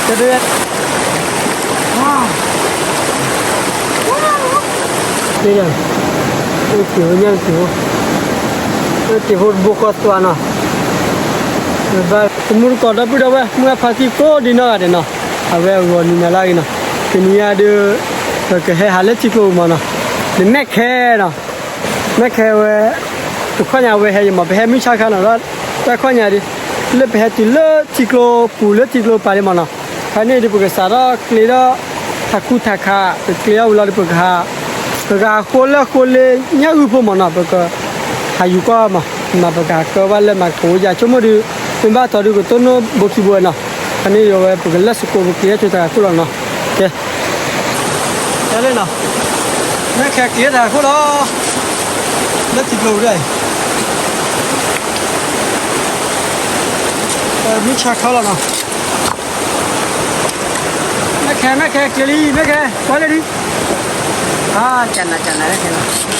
တဲဒၣ်, န့ၣ်, က့ၤဖိညါက့ၤဖိ, က့ၤဖိတဘိဃီသွါနီၤ, ဘၣ်တမူတကိးဒီပုၢ်ဒီဝဲၢ် မုၢ်အဖါတံၢ်ကိးဒံနီၢ်ဂၤဒဲးနီၤ, အဝဲအဂီၢ်နံၤနၤလၢအဂ့ၤနီၤ, တနံၤညါဒီး ပကဟဲဟးလၢထံကျိပူၤမးနီၤ, ဒီးမဲၣ်ခဲနီၤ, မဲၣ်ခဲဝဲ တခီညါဝဲဟဲယမး ပဟဲမုၢ်ဆါခါနီၤ ဒီး တၢ်ခီညါဒ် လၢပဟဲတုၤလၢထံကျိပူၤလၢထံကျိပၤဒ်မးနီၤ, ဖဲန့ၣ်ဒ်ပကစးထီၣ်ကျ့ဒီး ဟးခူထးခး ပကျ့အီၣ်ဝံၤလီၤဒီး ပကဟး, ပကဟးဃိလၢဃိလ့ညၣ်အုၣ်ဖိမးနီၤ, ပကဟးယူၤကွၢ်မး, မ့ၢ်ပကဟးကၢဘၣ်လၢမၤကဝိယၤဆိကမိၣ်ဒုး, မ့ၢ်ဘၣ်တီဒုးကတိၢ်နီၣ်ဘိခံဘိဝဲနီၤ, ဖဲန့ၣ်ဒီးဝဲပကလဲၤစကိးပက့ၤဟဲဆိတၢ်ခူၣ်လီၤနီၤ, ကဲ တၢ်လၢနီၤ, မဲၣ်ခဲကျ့တၢ်ခူၣ်လီၤ, လၢထံကျိပူၤဒ်အံၤ, မုၢ်ဆါခါလီၤနီၤ, မဲၣ်ခဲ မဲၣ်ခဲ ကျ့လံ မဲၣ်ခဲ ကွၢ်လၢဒ်, အါ ကနၤ ကနၤ မဲၣ်ခဲနီၤ,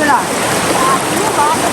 လၢဒီပုၢ်ဒ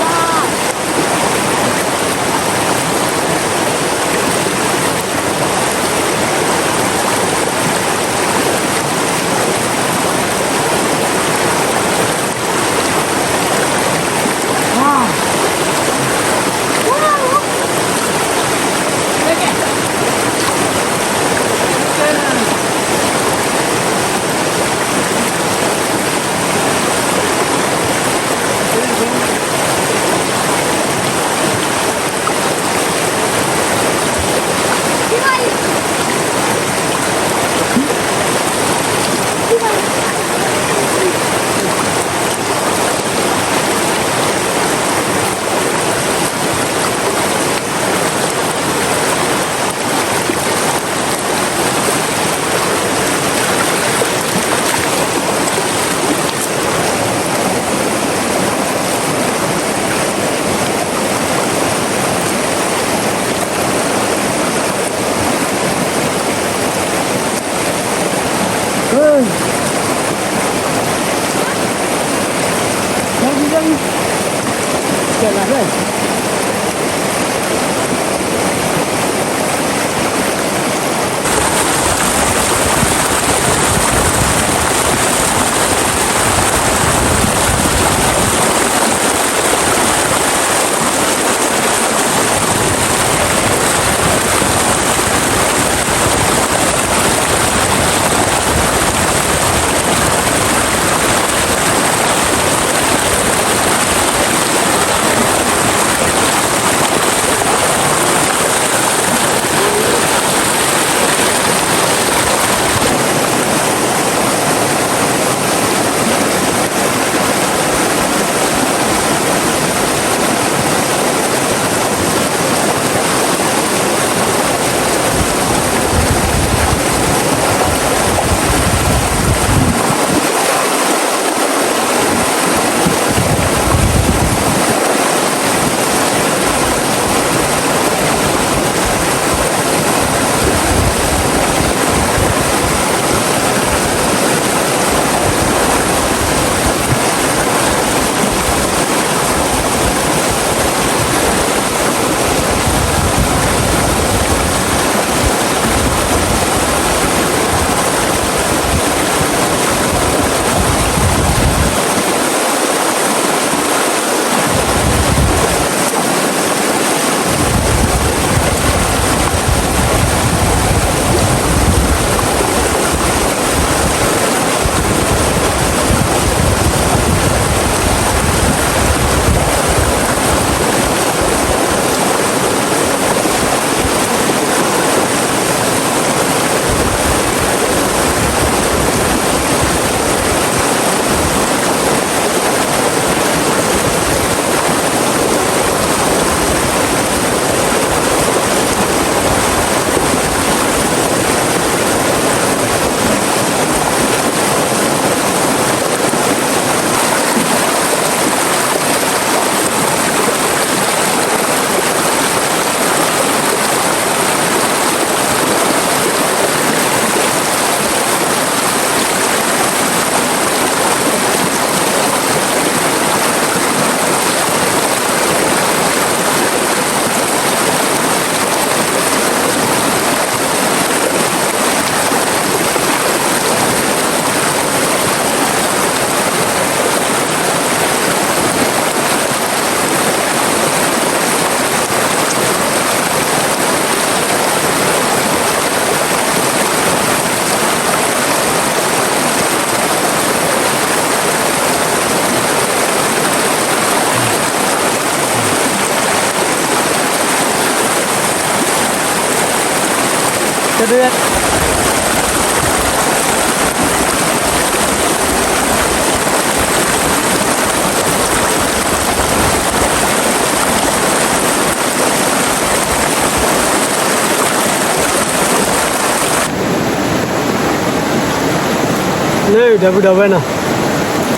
ီဝဲၢ်နီၤ,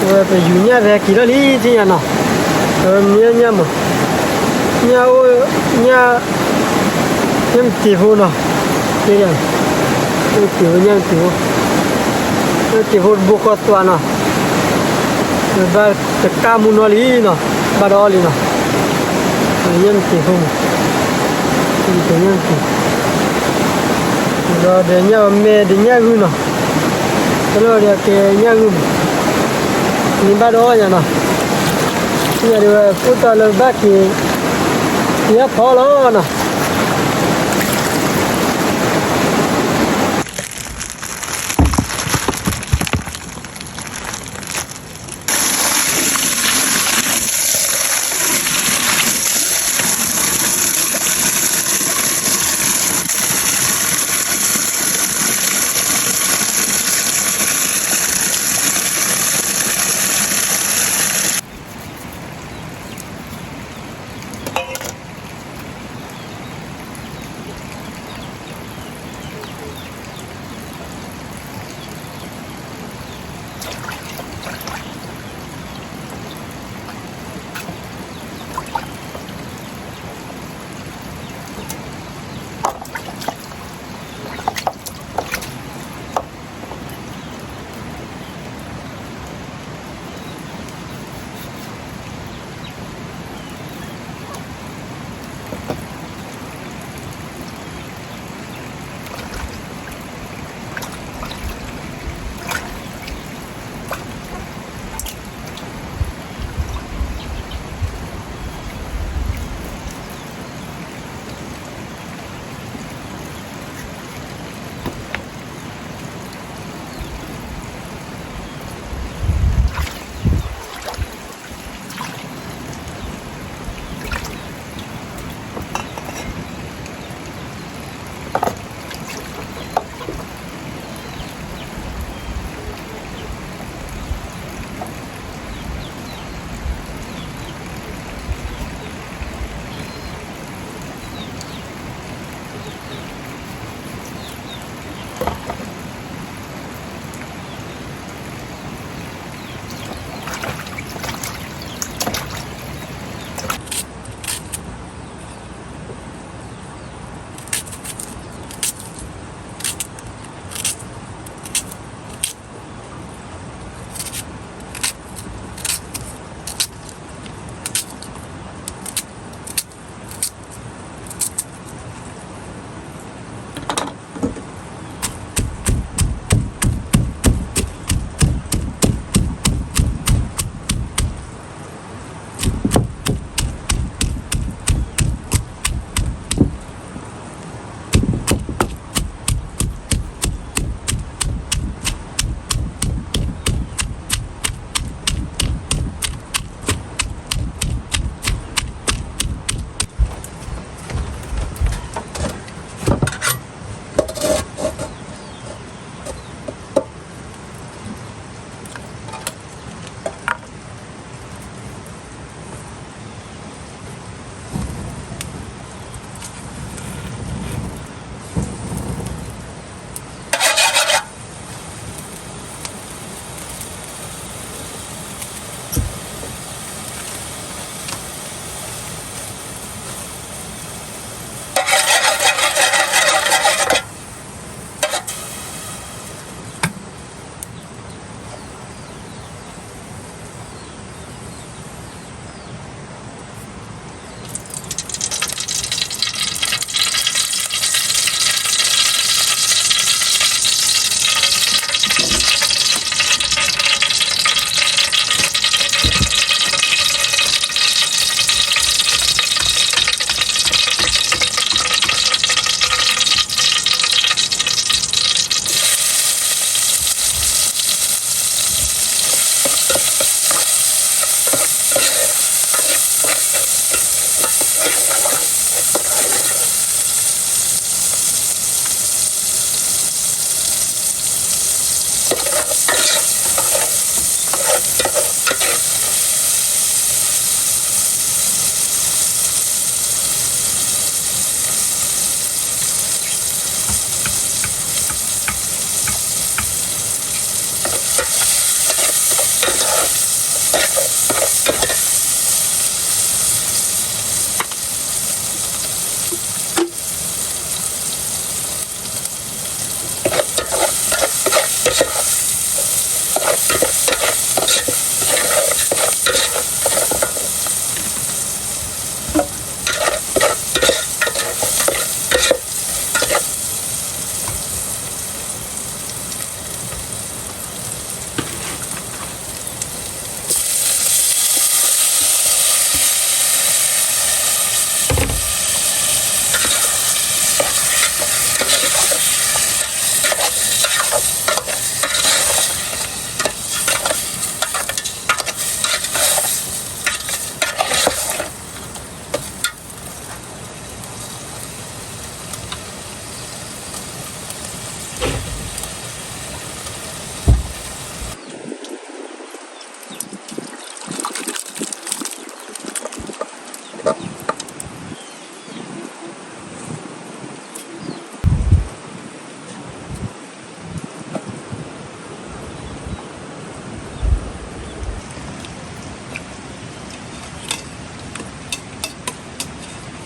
အဝဲပယူၤညၣ်ဖဲက့ၤထီၣ်လံသ့ၣ်ညါနီၤ, အဝဲမ့ၢ်ညၣ်မး, ညၣ်အိၣ်, ညၣ်, ညၣ်မတ့ၤဖိနီၤ, ညၣ်မတ့ၤဖိ, ညၣ်မတ့ၤဖိ, ညၣ်မတ့ၤဖိတဘိဃီသွါနီၤ, ပဘၣ် တကးမူနီၤလံနီၤ, ဘၣ်ဒီးအီၣ်လံနီၤ, တညၣ်မ့ၢ်က့ၤဖိမး, တညၣ်မ့ၢ်က့ၤ, ဒီးဒဲးညၣ်ဝဲမ့ၢ်ဒဲးညၣ်ဂုၢ်နီၤ, တလီၤဒီးကဲညၣ်ဂုၢ်မး, န့ၣ်ဘၣ်ဒီးအီၣ်ညါနီၤ, ညၣ်ဒ်ဝဲ ကိၣ်တီလၢဘၣ်က့ၤ, ယဟဲဖီလီၤနီၤ.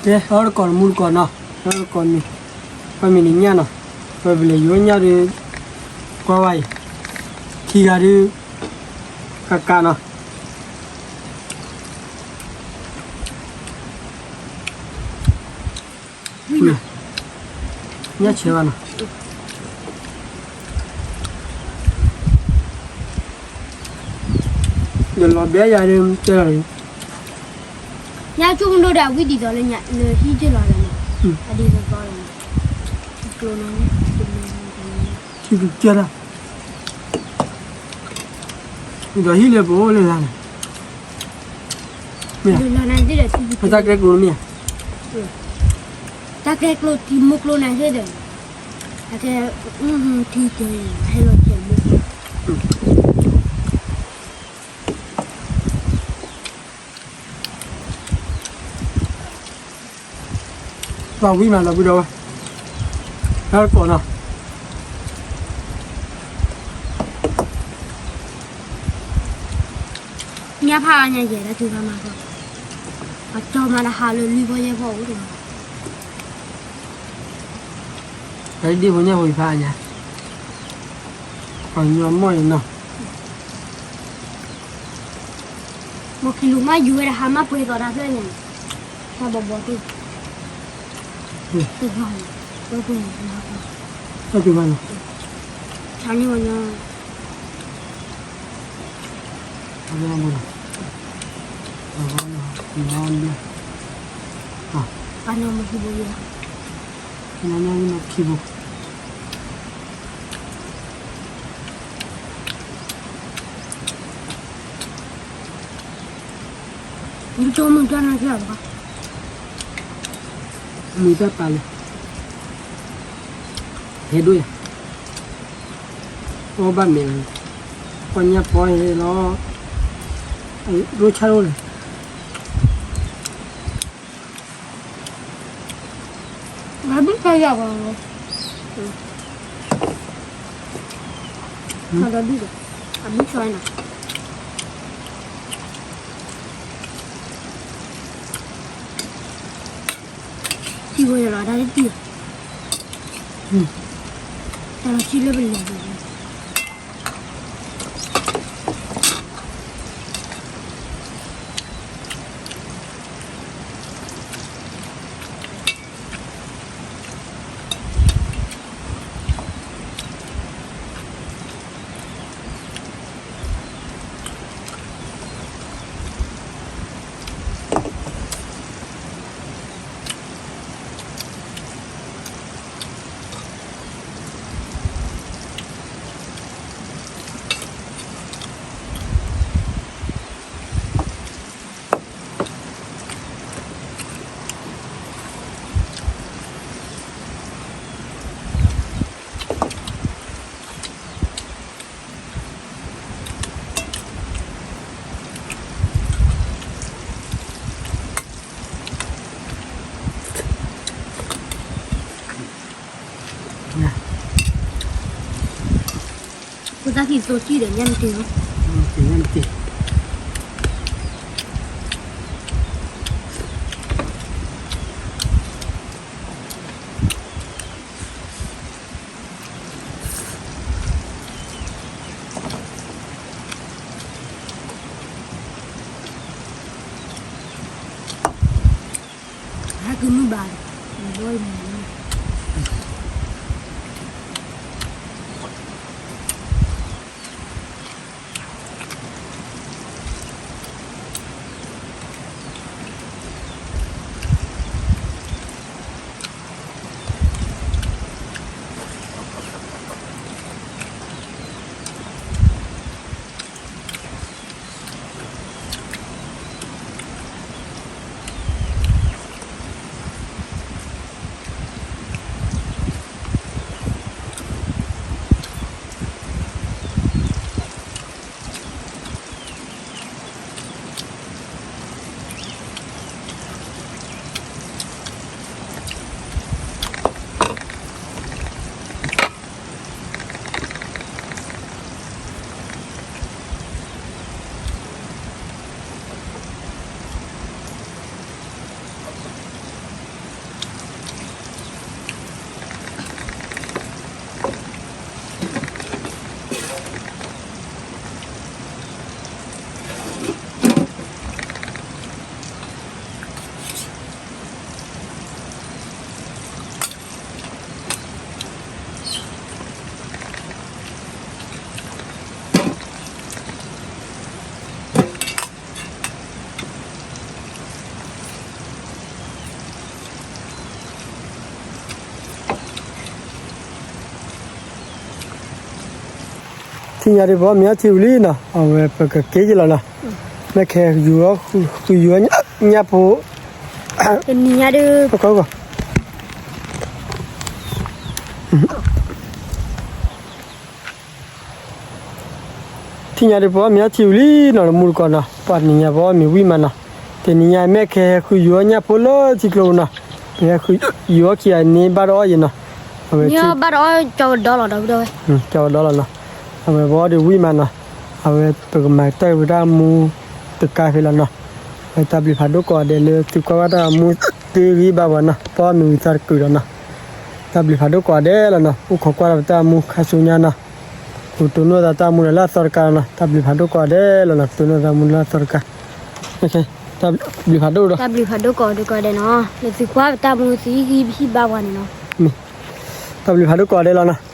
ကဲ အီၣ်တကိးတမူတကိးနီၤ, အီၣ်တကိးမံၤ, ပှၤမံၤန့ၣ်ညၣ်နီၤ, ပှၤပလဲၤယိၤညၣ်ဒီး ကွၢ်ဝဲအံၤ, ခံဂၤဒီး ကကးနီၤ, ညၣ်ဆဲးဘၣ်နီၤ, ဒီးလီၤဘဲယၤဒီး တဲလီၤ, ညၣ်ဆိကမိၣ်ဒိၣ်ဒီးဝံၣ်ဒ်သိးလၢညၣ်လၢဟံၣ်က့ၤလီၤဒီး, အဒ်သိးလၢ ကျိနီၤ, ဟံၣ်က့ၤလီၤ, ဒီးဟံၣ်လၢပအိၣ်လၢလၢ်န့ၣ်, မ့ၢ်, တၢ်ကျဲကျိမ့ၢ်, တၢ်ကျဲကျိထံမိၢ်ကျိန့ၣ်သ့ၣ်ဒီး, အကဲ, ထံကဲ, ဟဲလီၤကဲမိၢ်ကျိ ပှၤဝံၣ်မးလီၤဘုဒီးဝဲ, တၢ်ကိးနီၤ, ညၣ်ဖးအါညါယဲၢ်တၢ်ထုကဖၣ်မးကီ, အကၠီမးတဟးလၢလွံၢ်ဖီယဲၢ်ဖီအိၣ်တဂၤ, တၢ်ဒ်ဖိညၣ်ဖိဖးအါညါ, ပှၤညီမီၢ်အံၤနီၤ မ့ၢ်ခံလူၤမးယူၤဝဲဒၣ်ဟးမးပှဲၤသိးတၢ်ဖျၢၣ်ညါန့ၣ်, တၢ်ဘီဘီတ့ၢ်, တၢ်ပှဲၤ, တၢ်ပှဲၤ, တၢ်ပှဲၤ, ဆါန့ၢ်ဝဲညီ, အဝဲမ့ၢ်, အဝဲမ့ၢ်, ပှၤနီၢ်မ့ၢ်ခံဘိယဲၢ်, ပှၤနီၢ်မ့ၢ်ခံဘိ မုၢ်ကၠိမုၢ်ကၠိနီၢ်ကၠိဘၣ်, မုၢ်တၢ်ပာ်လဲၣ်, ဟဲဒိၣ်ယၤ, အီၣ်ဘၣ်မဲာ်, ပှၤညၣ်ပီဟဲလီၤ, ဒိၣ်ဆၣ်ဒိၣ်လဲၣ် ဘၣ်ဘုၣ်ဖးယၢ်ဘၣ်, ဘၣ်ဘုၣ်, အဘုၣ်ဖးနၤ, ထံဖိယလီၤတၢ်တတံၢ်, တၢ်လီၤဆံလၢပလဲၤ, ဖိသၣ်ခံသိစံၣ်ဒီးညၣ်မ့ၢ်တ့ၢ်လီၤ, ညၣ်မ့ၢ်တ့ၢ်, ဟဲက့ၤမုၢ်ဘၣ်, ဘီအံၤမ့ၢ် ထံၣ်ညါဒုး ပအီၣ်မ့ၤအီထံဝံၤလံနီၤ, အဝဲပကက့ၤယလီၤနီၤ, မ့ၢ်ခဲဃုာ်ယူၤအီၣ်ညၣ်ဖိ, တနံၤညါဒုး ထံၣ်ညါဒုး ပအီၣ်မ့ၤအီထံဝံၤလံနီၤ, တမူတကိးနီၤ, ပှၤတနံၤညါပအီၣ်မ့ၤဝံၣ်မးနီၤ, တနံၤညါမ့ၢ်ခဲဟဲဃုာ်ယူၤအီၣ်ညၣ်ဖိလၢထံကျိပူၤနီၤ, မ့ၢ်ဟဲဃုာ်ယူၤအီၣ်ခံဂၤန့ၣ် ဘၣ်တအီၣ်ယဲနီၤ, အဝဲ ကၠီဝဲဒီလီၤနီၤ, အဝဲပအီၣ်ဒုးဝံၣ်မးနီၤ, အဝဲပကမၤကတၢၢ်ဝဲတၢ်မူတကါဖဲလီၤနီၤ, အဝဲတၢ်ဘျုးဖးဒိၣ်ကိးဂၤဒဲးလၢသုကွၢ်ဘၣ်တၢ်မူ တ့ဂံၢ်ဘါပှၤနီၤ, ပအီၣ်မ့ၤဝံၤသးတကုာ်ဒီးနီၤ, တၢ်ဘျုးဖးဒိၣ်ကိးဂၤဒဲးလီၤနီၤ, အိၣ်ခိးကွၢ်ဒီးပတၢ်မူခါဆူညါနီၤ, ပကတိၢ်နီၣ်သးတၢ်မူဒီးလၢအသီတကါလီၤနီၤ, တၢ်ဘျုးဖးဒိၣ်ကိးဂၤဒဲးလီၤနီၤ, ပကတိၢ်နီၣ်သးမူလၢအသီတကါ, တၢ်ဘျုးဖးဒိၣ်ဒီး တၢ်ဘျုးဖးဒိၣ်ကိးဂၤဒဲးနီၤ, လၢသုကွၢ်ပတၢ်မူသုဟံၣ်ဂံၢ်ဟံၣ်ဘါပှၤန့ၣ်နီၤ, တၢ်ဘျုးဖးဒိၣ်ကိးဂၤဒဲးလီၤနီၤ.